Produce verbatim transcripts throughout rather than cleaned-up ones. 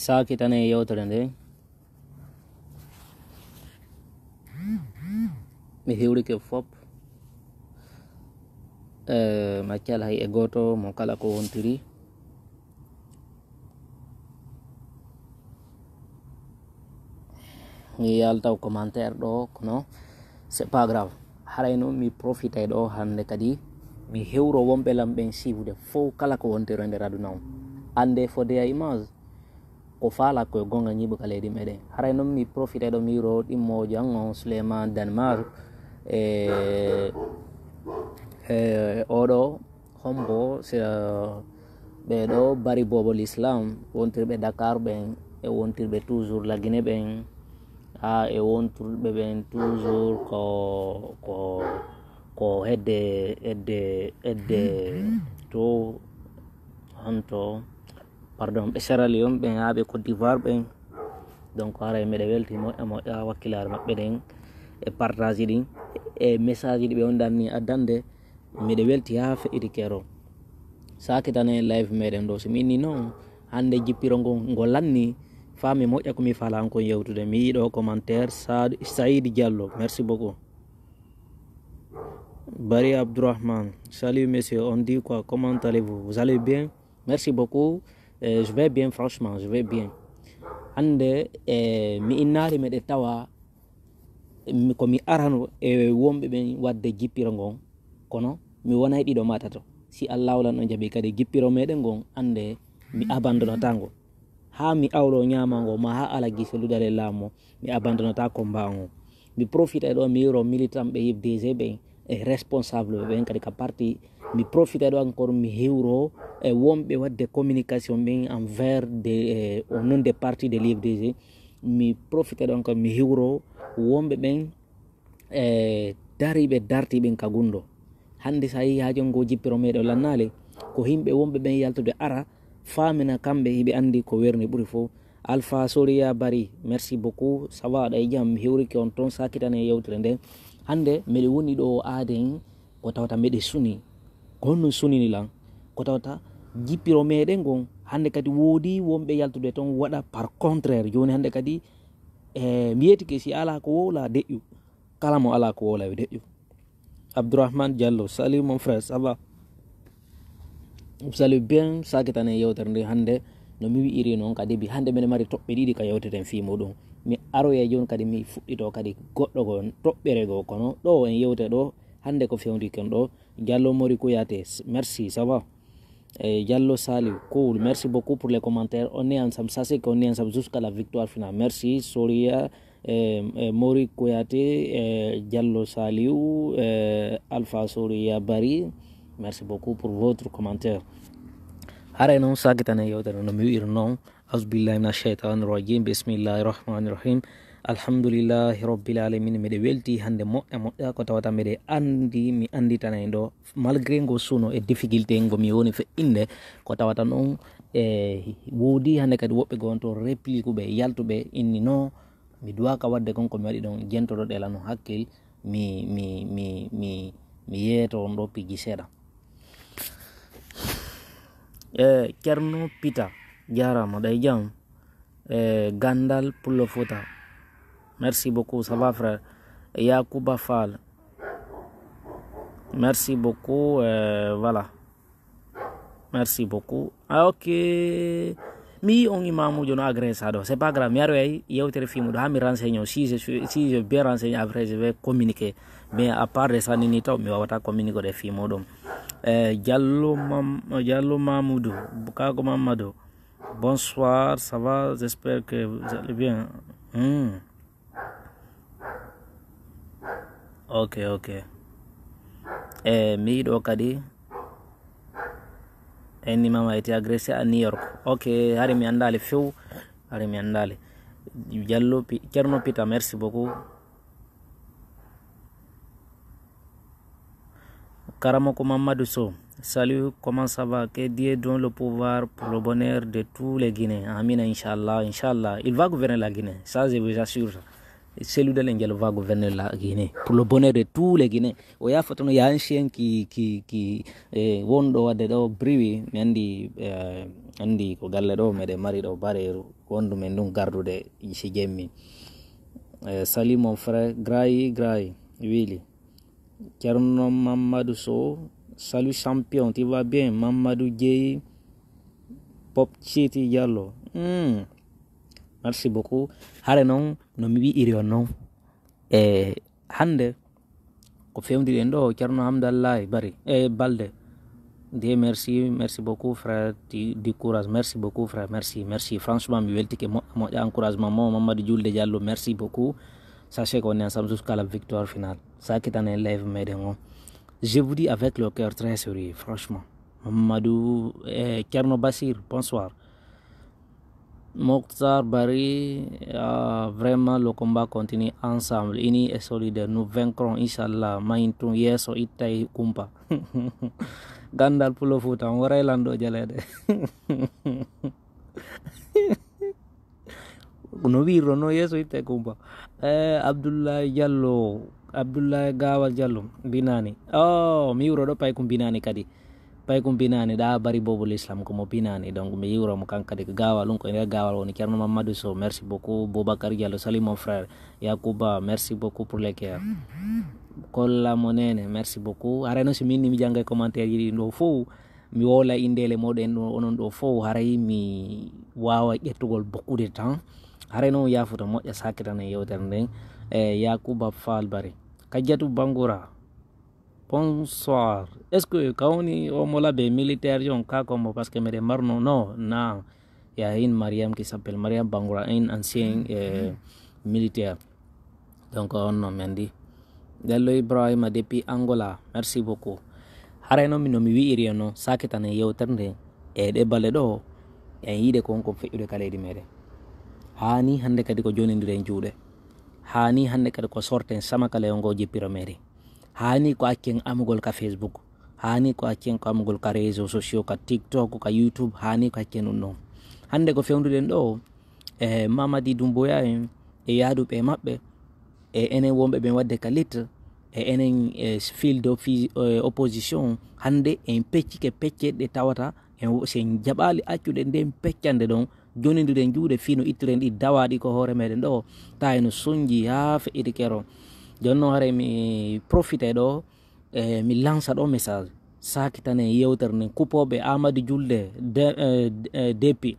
Saakitane e yewtere nde. Mi hiwrike fop. Eh, maccal hay e gooto mo kala ko wontiri. Mi yaltaw commentaire ɗo, kono c'est pas grave. Haray noon mi profitay ɗo hannde kadi mi hewro wonɓe lam ɓen siiwude fof kala ko wontiri e nder aduna on. Annde fodde a image ko faala ko e gonga ñiiɓuka leydi meɗen. Haray noon mi profitay ɗo mi wiro ɗimmo janngo Souleymane Danemark e, e oɗo hombo se, ɓeɗo bari bobo l'islam, wontirɓe Dakar ɓen e wontirɓe toujours la Guinée ɓen, ha e wontirɓe ɓen toujours ko, ko, ko hedde, hedde, hedde to, honto, pardon, ɓe Sierra Leone ɓen, ha ɓe Côte d'Ivoire ɓen. Donc haray meɗe welti moƴƴa moƴƴa wakkilare maɓɓe ɗen e partage ɗin e message ɗi ɓe on ɗanni addande. Miɗo welti haa feƴƴiti keero. Saakitane live meɗen ɗo. So mi inni noon, hannde jippiro ngo, ngo lanni, faa mi moƴƴa ko mi faalaa on kon yewtude. Mi yiɗo commentaire, Sa-, Saïd Diallo. Merci beaucoup. Bari Abdourahmane. Salut monsieur, on dit quoi? Comment allez-vous? Vous allez bien? Merci beaucoup. Euh, je vais bien, franchement, je vais bien. Hannde, eh, mi innaali meɗe tawa mi, ko mi arano e wonɓe ɓen waɗde jippiro ngon, kono mi wonay ɗiɗo ma tato. Si Allah wala no jaɓi kadi jippiro meɗen ngon, annde mi abandonata ngo. Haa mi awlo ñaama ngo, ma haa ala gise luɗal e laamu, mi abandonata combat ngo. Mi profita e ɗo, mi wiro militant ɓe U F D G ɓen e responsable ɓen kadi ka parti. Mi profita e ɗo encore, mi hiwro e wonɓe waɗde communication ɓen envers de, eh, au nom des partis de l'U F D G. Mi profita e ɗo encore, mi hiwro wonɓe ɓen e dariiɓe dartiiɓe ka gunndo. Hannde so a yii haa jooni ngo jippiro meɗo lannaali, ko yimɓe wonɓe ɓen yaltude ara, faamina kamɓe hiɓe anndi ko werni ɓuri fof. Alpha Soria Bari, merci beaucoup. Ça va, aɗa e jam? Mi hewrike on toon, saakitane e yewtere nde. Hannde meɗe woni ɗo aaden, ko tawata meɗe suni. Ko honno sunini lan? Ko tawata jippiro meɗen ngon, hannde kadi woodi wonɓe yaltude toon waɗa par contraire. Jooni hannde kadi, eh, mi yeetike si alaa ko wowla deƴƴu. Kala mo alaa ko wowla yo deƴƴu. Abdourahmane Diallo, salut mon frère, ça va? Salut bien, saakitane yewtere nde hannde. No mi wi'iri noon kadi, bi hannde mene mari toɓɓe ɗiɗi ka yewteten fii muɗum. Mi aroya jooni kadi mi fuɗɗito kadi goɗɗo goo, toɓɓere goo, kono ɗo en yewte ɗo, hannde ko fewndi kon ɗo. Diallo Mori Kouyaté, merci, ça va? Eh, Diallo Saliou, cool, merci beaucoup pour les commentaires. On est ensemble, sachez qu'on est ensemble jusqu'à la victoire finale. Merci, Soria, eh, eh, Mori Kouyaté, eh, Diallo Saliou, eh, Alpha Soria Bari. Merci beaucoup pour votre commentaire. Haray noon saakitane yewtere no mi wi'iri noon. Auzubillahi mina shaytani rajim. Bismillahi rahmani rahim. Alhamdulillahi rabbil alamin. Miɗo welti hannde moƴƴa moƴƴa ko tawata mbeɗe anndi mi annditanay ɗo. Malgré ngo suno e difficulté ngo mi woni feƴƴinde, ko tawata noon e woodi hannde kadi woɓɓe goo on to réplique ɓe yaltuɓe inni no mi duwaka waɗde kon ko mi waɗi ɗon, jentoɗo ɗela no hakkil, mi, mi, mi, mi, mi yeeto on ɗo piji seeɗa. E Ceerno Pita, jaaraama, ɗa e jam? E Ganndal Pullo Fuuta. Merci beaucoup, ça va frère? Yakuba Fall. Merci beaucoup, euh, voilà. Merci beaucoup. Ah, ok. Mi yi on imamujo no agressé ɗo. C'est pas grave. Mi aroyay yewtere fii muɗum. Ha mi renseigné. Si je suis, si je bien renseigné, après je vais communiquer. Mais à part de ça, nini taw mi wawata communiquer de fii muɗum. Eh, Diallo Mam-, Diallo Mamoudou, Bukago Mamadou. Bonsoir, ça va? J'espère que vous allez bien. Hmm. Ok, ok. E mi yiɗo kadi en ni mama ete agressé à New York. Ok, hari mi anndali few, hari mi anndali. Diallo Pi-, Ceerno Pita, merci beaucoup. Karamoko Mamadou Sow, salut, comment ça va? Que Dieu donne le pouvoir pour le bonheur de tous les Guinéens. Amina, Inch'Allah, Inch'Allah. Il va gouverner la Guinée, ça je vous assure ça. Salut de l'Angel va gouverner la Guinée pour le bonheur de tous les Guinéens. O ya foto no ya ancien ki ki ki eh, wonɗo wadde ɗo briwi mi andi eh, andi ko galle ɗo meɗen mari ɗo bareru wondu men ɗum gardude si jemmi. Eh, salut mon frère, grayi grayi wili. Cerno Mamadou Sow, salut champion, tu vas bien? Mamadou Djei, Pop Chiti Diallo. Hmm. Merci beaucoup. Hare non no mi wi'iri on non. E hande ko fewndi ɗen ɗo Cerno Hamdallahi Bari e Balde. Dieu merci, merci beaucoup frère, du, du courage, merci beaucoup frère, merci, merci. Franchement mi weltike moƴƴa moƴƴa, encouragement mo Mamadou Julde Diallo, merci beaucoup. Sachez qu'on est ensemble jusqu'à la victoire finale. Sakitane live meɗen on. Je vous dis avec le cœur très sérieux, franchement. Mamadou, eh, Cerno Basir, bonsoir. Mokhtar Bari, ah, vraiment le combat continue, ensemble, unis et solidaires, nous vaincrons, inchallah, mahintum yeeso ittay kumpa. Gandal pulo fuuta, on waray lanɗo jaleɗe. No wirro no yeeso ittay kumpa. Eh, Abdoulaye Diallo, Abdoulaye Gawal Diallo, binani. Oh, mi wuro ɗo pay kum binani kadi. Pay kum binani ɗa bari bobo l'islam ko mo binani. Donc mi yiwro mo kan kadi ko gawal ɗum ko nder gawal woni. Ceerno Mamadou Sow, merci beaucoup. Boubacar Diallo, salut mon frère. Yakuba, merci beaucoup pour les cœurs. Kolla mo nene, merci beaucoup. Haray noon si min ni mi jangay commentaire ji ɗi ɗo fof, mi wola indele moɗen ɗo onon ɗo fof, haray mi wawa ƴettugol beaucoup de temps. Haray noon yafuta moƴƴa sakitana yewtere nden. E Yakuba Fall Bari. Kajjatu Bangura. Bonsoir. Est-ce que kawni o mola be militaire jon ka ko mo parce que meɗen marno no na ya une Mariam qui s'appelle Mariam Bangura, un ancien euh, militaire. Donc on no mendi. Dello Ibrahima depuis Angola. Merci beaucoup. Haray no mi no mi wi'iri no sakitane yewtere nde e ɗe bale ɗo en yiide kon ko feƴƴude ka leydi meɗen. Hani hande kadi ko jonindire en juuɗe. Hani hande kadi ko sorten sama kala yo ngo jippiro meɗen. Hani ko accen amugol ka Facebook. Hani ko accen ko amugol ka réseaux sociaux, ka TikTok, ka YouTube. Hani ko accen ɗum ɗon. Hande ko fewduɗen ɗo e Mamadi Dumbuya en e yaaduɓe maɓɓe e enen wonɓe ɓen wadde ka litre e enen e field of opposition. Hande en peccike pecce ɗe tawata en sen jaɓali accude nden peccande ɗon, joninduɗen juuɗe fii no ittiren ɗi dawaɗi ko hoore meɗen ɗo, ta eno sonji haa feƴƴiti kero. Jooni noon haray mi profite ɗo e mi lansa ɗo message sakitane yewtere nden kupoɓe Amadi Julde de, eh, eh, depi.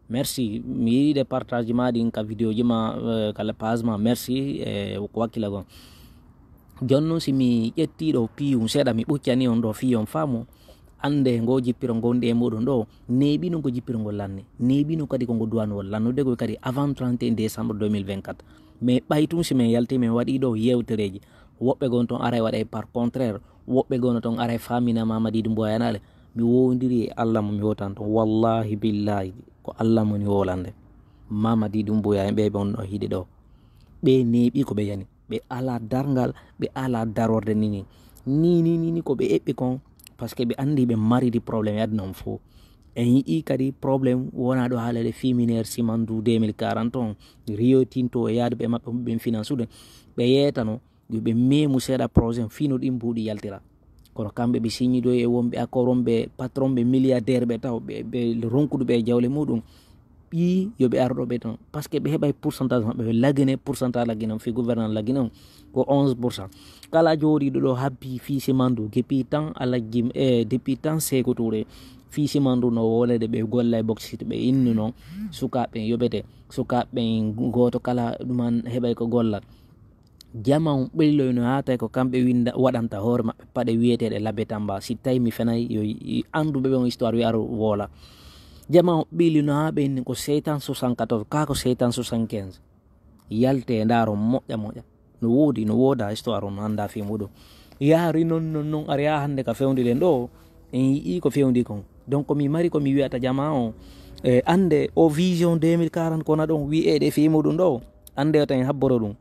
Merci, mi yiɗi ɗe partage ma ɗin ka vidéo ji ma eh, kala page ma. Merci e ko wakkila gon. Jooni noon si mi ƴetti ɗo piyum seeɗa mi ɓuccani on ɗo fii on faamu. Annde ngo jippiro ngonɗi e muɗum ɗo neeɓino ngo jippiro ngol lanne, neeɓino kadi ko ngo duwanoo lannude koy kadi avant trente et un décembre deux mille vingt-quatre. Mais ɓay tun si min yalti min waɗi ɗo yewtereeji, woɓɓe gon ton aray waɗay par contraire, woɓɓe gono ton aray famina Mamadi Dumbuya yanaale. Mi wowndiri e Allah mo mi wotan ton, wallahi billahi ko Allah moni wolande. Mamadi Dumbuya en ɓe ɓe on ɗo hiɗi ɗo ɓe neeɓi ko ɓe yani. Ɓe ala darngal, ɓe ala darorde nini. Ni ni ni ni ko ɓe eɓɓi kon parce que ɓe andi ɓe maridi problème e aduna on fof. En yiɗi kadi problème wona ɗo haalede fii mineur simandu deux mille quarante on riyotinto e yaaduɓe maɓɓe ɓen finansude. Ɓe yeetano yo ɓe memu seeɗa projet fii no ɗin mbuuɗi yaltira. Kono kamɓe ɓe signidoyi e wonɓe accord on ɓe patron ɓe milliardaire ɓe taw ɓe ronkuɗuɓe e jawle muɗum. Ɓi yo ɓe arɗo ɓe ton parce que ɓe heɓay pourcentage maɓɓe ɓe lagine pourcentage lagine on fi gouverneur lagine on ko onze pour cent. Kala jooɗiɗo ɗo habbi fi simandu depuis tan alajji e depuis tan sekotuɗe fi simandu no wolede ɓe golla e boxit ɓe innu noon sukaɓe yoɓete sukaɓe goto kala ɗuman heɓay ko gollal. Jama on ɓelloyno haa tawi ko kamɓe winda waɗanta hoore maɓɓe paɗe wiyeteeɗe labbe tamba. Si tawi mi fenay yo anduɓe ɓe on histoire wi aro woola. Jama on ɓellino haa ɓe inni ko seytan soixante-quatorze kaa ko seytan soixante-quinze. Yalte ndaaro moƴƴa moƴƴa no woodi no wooda histoire on anda fi muɗum. Yaari non non non ari haa hannde ka fewndi ɗen ɗo en yi'i ko fewndi kon. Donc mi mari ko mi wiyata jama on e ande o vision deux mille quarante kona ɗon wi'eɗe fi muɗum ɗo ande o tawi habboro ɗum.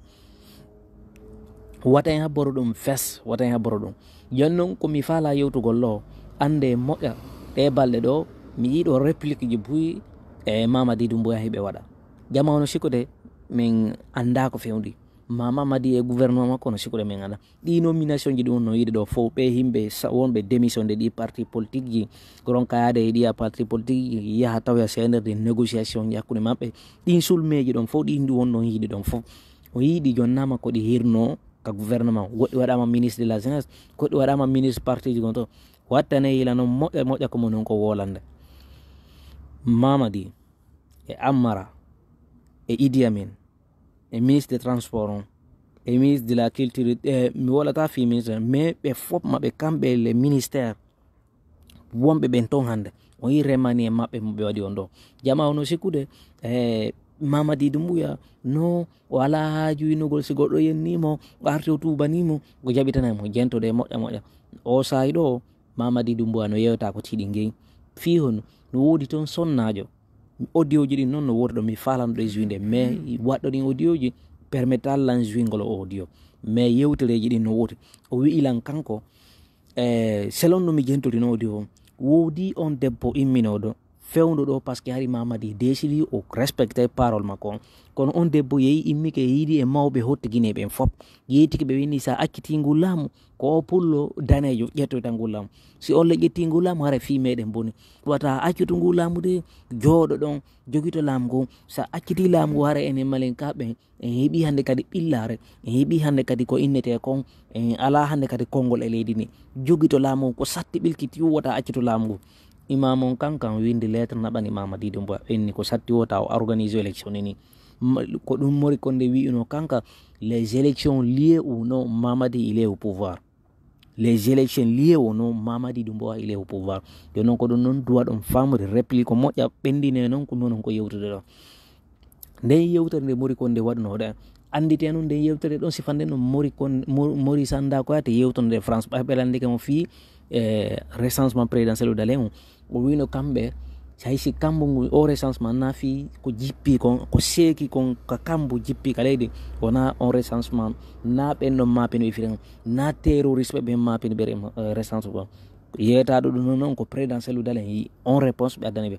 Wata en habboro ɗum fes wata en habboro ɗum. Jon noon ko mi faala yewtugol ɗo annde moƴƴa ɗe balɗe ɗo mi yiɗo réplique ji buy e mamadi dumbuya hiɓe waɗa. Jama ono sikkude min annda ko fewndi. Mama Madi e gouvernement makko no sikkude men ala. Ɗi nomination ji ɗum no yiɗi ɗo fof, ɓe yimɓe sa-, wonɓe démission de ɗi parti politique ji, ronka yaade e ɗi a parti politique ji, yaha tawoya C N R de négociation hakkunde maɓɓe. Ɗin sulmeji ɗon fof, ɗin ɗi won ɗon yiɗi ɗon fof. O yiɗi jonnama ko ɗi hirno ka gouvernement. Goɗɗi waɗama ministre de la jeunesse, goɗɗi waɗama ministre parti ji gon to. Wattane yila noon moƴƴa moƴƴa ko mo noon ko wolande. Mamadi e Ammara e Idi Amin e ministre de transport on e ministre de la culture, e mi wolata fi ministre, mais ɓe fof maɓɓe kamɓe le ministère wonɓe ɓen toon hannde. On yi remani e maɓɓe mo ɓe waɗi on ɗo. Jama ono sikkude e Mamadi Dumbuya no o ala haaju winugol si goɗɗo yennimo, o arti o tubanimo, o jaɓitanay mo jentode e moƴƴa moƴƴa. O saayi ɗo Mamadi Dumbuya no yewta ko tiiɗi ngey. Fii hono no woodi toon sonnaajo. Audio ji ɗin noon no woodi ɗo mi faalano ɗo e juinde, mais waɗɗo ɗin audio ji permettal lan juingol o audio. Mais yewtereji ɗin no woodi. O wi'i lan kanko, e selon no mi jentorino audio on, woodi on debbo imminooɗo fewndo ɗo, parce que hari Mamadi décidi o respecté parole makko on. Kono on debbo yehi immike e yiidi e mawɓe hotti Guinée ɓen fof. Yeytike ɓe winni sa acciti ngu laamu, ko o pullo daneejo ƴettoyta ngu laamu. Si on le ƴetti ngu laamu, hara fii meɗen boni. Wata accutu ngu laamu de, jooɗo ɗon, jogito laamu ngu. Sa acciti laamu ngu, hara enen Malinka ɓen, en heɓi hannde kadi ɓillaare, en heɓi hannde kadi ko innetee kon, en alaa hannde kadi konngol e leydi ndi. Jogito laamu ngu, ko satti ɓilkiti, wata accutu laamu ngu. Imam on kankan windi lettre naɓani Mamadi Dumbuya, inni ko satti wota o organise élection ni. Ma-, ko ɗum Mori Kondé wi'uno kanka, les élections liées ou non, Mamadi il est au pouvoir. Les élections liées ou non, Mamadi Dumbuya il est au pouvoir. Jooni noon ko ɗum noon duwa ɗum famde réplique ko moƴƴa, ɓendine noon ko noon ko yewtude ɗo. Nden yewtere nde Mori Kondé waɗunoɗe, andite noon nden yewtere ɗon sifande no Mori Kon-, Mo-, Mori Sanda ko ate yewtude France, ɓay ɓe landi kamo fii, e, recensement présidentiel o dalen on. O wino kamɓe, hay si kambo ngu, o recensement na fii ko jippi kon, ko seeki kon ka kambo jippi ka leydi, wona on recensement na ɓen ɗon mapino e firen, na terroriste ɓe ɓen mapino ɓe rem-, eh, recensement. Yeetaɗo ɗum noon, noon ko président Cellou Dalein yi on réponse ɓe addani ɓe.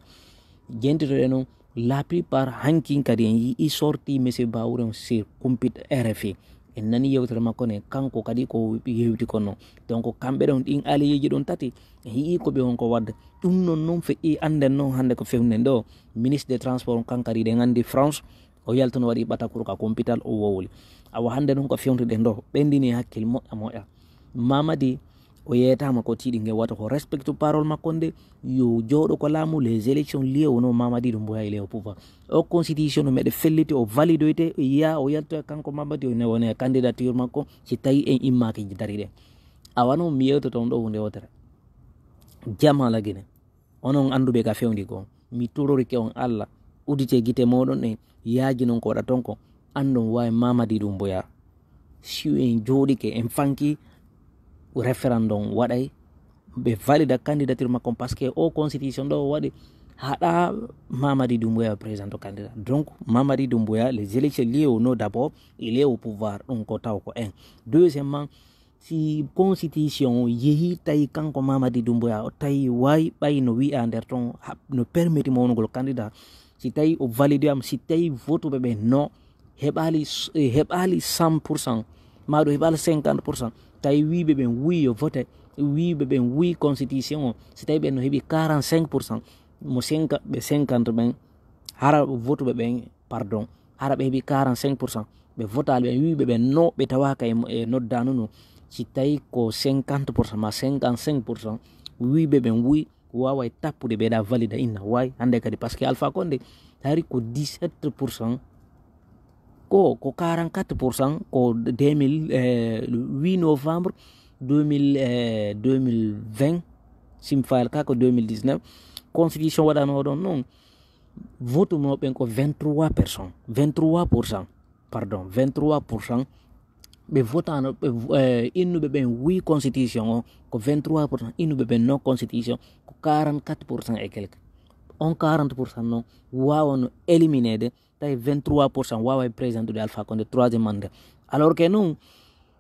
Jentitoɗe noon, la plupart hankin kadi en yi i sorti monsieur Baouré on sur kumpit R F I. En nani yewtere makko ne, kanko kadi ko yewti kono. Donc kamɓe ɗon ɗin alliéji ɗon tati, en yi'i ko ɓe won ko wadde. Ɗum noon noon feƴƴi, annden noon hannde ko fewnen ɗo. Ministre des transports on kankari ɗen anndi France, o yaltuno waɗi ɓatakuru ka kumpital o wowli. Awa hannde noon ko fewtuɗen ɗo, ɓendini hakkil moƴƴa moƴƴa. Mamadi o yeetama ko tiiɗi nge wata ko respecte parole makko nde, yo jooɗo ko laamu, les élections liées ou non Mamadi Doumbouya il est au pouvoir. O constitution no meɗe felliti, o validoyte, o yiya, o yaltoya kanko Mamadi o ne wone candidature makko, si tawi en immaaki dari ɗen. Awa noon mi yewtoto on ɗo huunde wotere. Jama Lagine, onon annduɓe ka fewndi ko, mi tororike on Allah, udite gite moɗon ɗen, yaaji non ko waɗa ton ko, anndon wawi Mamadi Doumbouya. Si en jooɗike, en fanki, référendum waɗay, ɓe valida candidature makko, parce que o constitution ɗo waɗi haɗa Mamadi Doumbouya président candidat. Donc Mamadi Doumbouya, les élections liées ou non, d'abord il est au pouvoir, ɗum ko taw ko en. Deuxièmement, si constitution o yehi tawi kanko Mamadi Doumbouya o tawi wawi ɓay no wiya nder ton, ha-, no permetti mo wonugol candidat, si tawi o valide am, si tawi votuɓe ɓe no heɓali s-, eh, heɓali cent pour cent, ma ɗo heɓali cinquante pour cent, tawi wiɓe ɓen wuyi yo vote, wiɓe ɓen wuyi constitution o, si tawi ɓen no heɓi quarante-cinq pour cent, mo cinquante, ɓe cinquante ɓen, hara votuɓe ɓen, pardon, hara ɓe heɓi quarante-cinq pour cent, ɓe votaali ɓen, wiɓe ɓen no ɓe tawaka e, e noddanu no, si tawi ko cinquante pour cent ma cinquante-cinq pour cent, wiɓe ɓen wuyi, waaway tappude ɓeeɗa valida inna wawi hannde kadi, parce que Alpha Condé hari ko dix-sept pour cent, ko, ko quarante-quatre pour cent ko deux mille, eh, huit novembre deux mille, eh, deux mille vingt, sim fayal ka ko deux mille dix-neuf, constitution waɗano ɗon noon, votunoɓen ko vingt-trois pour cent, vingt-trois pour cent, pardon, vingt-trois pour cent ɓe votano, ɓe vo-, eh, innuɓe ɓen wi constitution o ko vingt-trois pour cent, innuɓe ɓen no constitution ko quarante-quatre pour cent et quelque. On quarante pour cent noon wawano éliminede, tawi vingt-trois pour cent wawa présentude Alpha Condé troisième mandat. Alors que noon,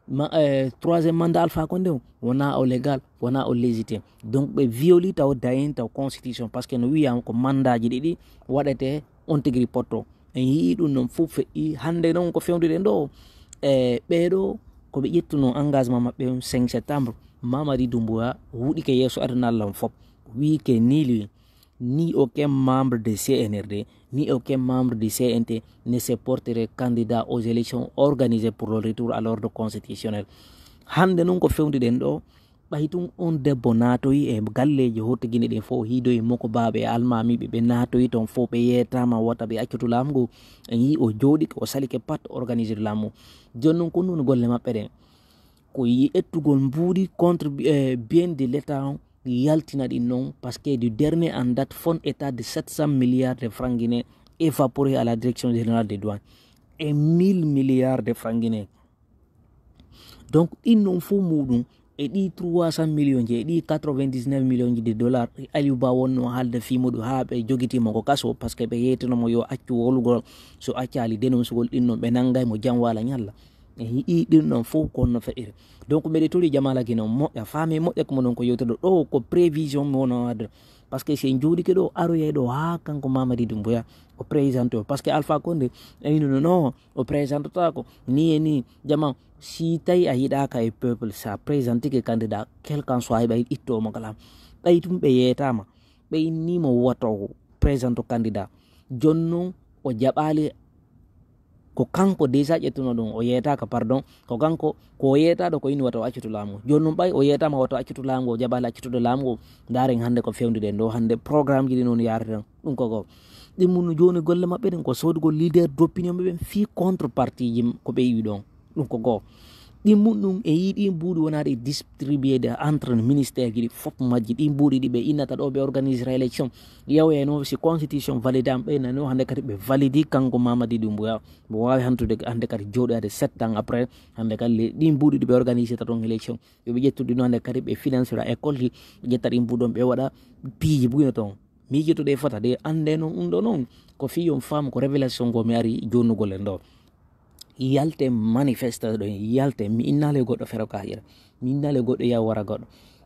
ma, eh, troisième mandat Alpha Condé o wona o légal, wona o légitime. Donc ɓe violi taw dayen taw constitution, parce que no wiyama ko mandat ji ɗiɗi waɗete on tigiri potto. En yii ɗum noon fof feƴƴi. Hannde noon ko fewndire ɗo, E ɓeeɗo ko ɓe ƴettuno engagement maɓɓe on cinq septembre, Mamadi Doumbouya wuɗike yeeso aduna Allah on fof, wii ke ni lui, ni aucun membre de C N R D, ni aucun membre du C N T ne se porterait candidat aux élections organisées pour le retour à l'ordre constitutionnel. Hannde noon ko fewndi ɗen ɗo, ɓay tun on debbo naatoyi e galleeji hottogine ɗen fof, hiidoyi moko baaɓe e almaamiiɓe, ɓe naatoyi toon fof, ɓe yeetaama wota ɓe accutu laamu ngu. En yii o jooɗike, o salike pat organiser laamu. Jooni noon ko ɗum woni golle maɓɓe ɗen. Ko yi ettugol mbuuɗi contre, eh, bien de l'État on, yaltina ɗin noon, parce que du dernier en date, fonds État de sept cents milliards de francs guinéens évaporé à la direction générale des douanes. Et mille milliards de francs guinéens. Donc, ɗin noon fof muɗum, e ɗi trois cents millions ji, e ɗi quatre-vingt-dix-neuf millions ji de dollars, Aliou Ba wonno haalde fii muɗum haa ɓe jogitii mo ko kaso, parce que ɓe yeetino mo yo accu wolugol, so accaali dénoncugol ɗin noon, ɓe nanngay mo jam wala ñalla. E yiɗi ɗin noon fof ko honno feƴƴiri. Donc, mbeɗe toli Jamala Gine on moƴƴa, faami moƴƴa ko mo noon ko yewtude ɗo, ko prévision mo wonno waɗde. Parce que si en jooɗike ɗo, aroyay ɗo haa kanko Mamadi Doumbouya, o présente o. Parce que Alpha Condé, ayno no, no, o présente taako. Ni e ni, jama, si tawi a yiɗaaka e peuple, sa présentike candidat, quel qu'en soit, ɓay itto mo kala. Ɓay tum ɓe yeetama, ɓe inni mo wato présente candidat. Jooni noon, o jaɓaali ko kanko déjà ƴettuno ɗum, o yeetaaka, pardon, ko kanko, ko o yeetaaɗo ko inni wata o accutu laamu. Jooni noon ɓay o yeetaama wata o accutu laamu, o jaɓaali accutude laamu, o ndaaren hannde ko fewndi ɗen ɗo, hannde programme ji ɗi noon yaareten ɗum ko goo. Ɗin mun jooni golle maɓɓe ɗen ko soodugol leader d'opinion ɓe ɓen fii contrepartie ji ko ɓe iwi ɗon, ɗum ko goo. Ɗin mun ɗum e yii ɗin buuɗi wonaaɗi distribué de entre ministère ji ɗi fof majji, ɗin buuɗi ɗi ɓe innata ɗo ɓe organisera élection. Yawoya no si constitution valide am ɓe nano hannde kadi ɓe validi kanko Mamadi Doumbouya. Mo waawi hantude hannde kadi jooɗoyaade sept ans après, hannde kadi le-, ɗin mbuuɗi ɗi ɓe organisé ta toon élection, yo ɓe ƴettu ɗino hannde kadi ɓe financera école ji, ɓe ƴetta ɗin mbuuɗon ɓe waɗa piiji buyno toon. Miijotoɗe fota de annde noon ɗum ɗo noon, ko fii on faamu ko révélation ngo mi ari jonnugol en ɗo. Yalte manifestation ɗo, yalte, mi innaale goɗɗo fero kaƴira, mi innaale goɗɗo yaw wara goɗɗo,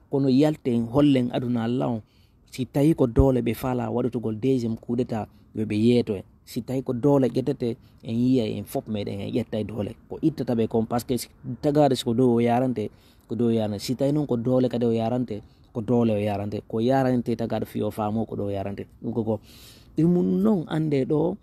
kono yalten hollen aduna Allah on. Si tawi ko doole ɓe faala waɗutugol deuxième coup d'état, yo ɓe yeeto en. Si tawi ko doole ƴettete, en yiya en fof meɗen en ƴettay doole. Ko ittata ɓe kon, parce que si tagaade si ko dow o yarante, ko dow yarante. Si tawi noon ko doole kadi o yarante, ko doole o yarante. Ko yarante tagaade fii o faamo ko dow yarante. Ɗum ko goo. Ɗum mun noon annde ɗo,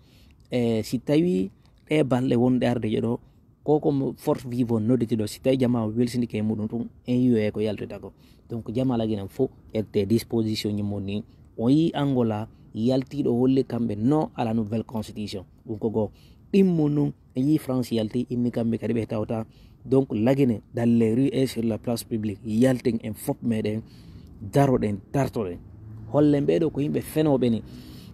e si tawi ɗe balɗe wonɗe arde ɗo, ko ko mo force vive on nodditi ɗo, si tawi jama o welsindike e muɗum tun, en yiyoye ko yaltoyta ko. Donc, Jamala Gine fof ƴette disposition ji mum ni. O yii Angola yaltiiɗo holli kamɓe non à la nouvelle constitution. Ɗum ko goo. Ɗimmo nun, en yii France yalti, inni kamɓe kadi ɓe tawta. Donc, La Guinée, dans les rues et sur la place publique, yalten en fof meɗen, daroɗen, dartoɗen. Hollen ɓeɗo ko yimɓe fenooɓe ni.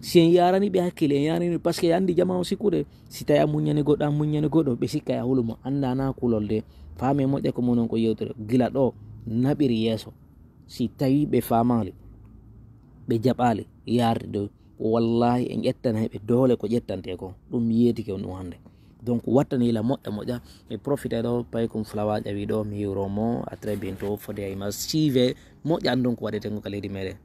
Si en yarani ɓe hakkille, en yarani, parce que andi jama o sikkude, si tawi a muññani goɗɗo, a muññani goɗɗo, ɓe sikka e hulumo, annda na kulol de. Faami moƴƴa ko monon ko yewtere. Gila ɗo, naɓiri yeeso. Si tawi ɓe faamaali, ɓe jaɓaali yaarde dow, wallahi en ƴettanay ɓe doole ko ƴettante ko. Ɗum mi yeetike on ɗum hannde. Donc, wattani la moƴƴa moƴƴa. Mi profite ɗo, paykum flawa ƴawi ɗo, mi hiwro mo. À très bientôt, fode ay ma siive moƴƴa, andon ko waɗete ngo ka leydi meɗen.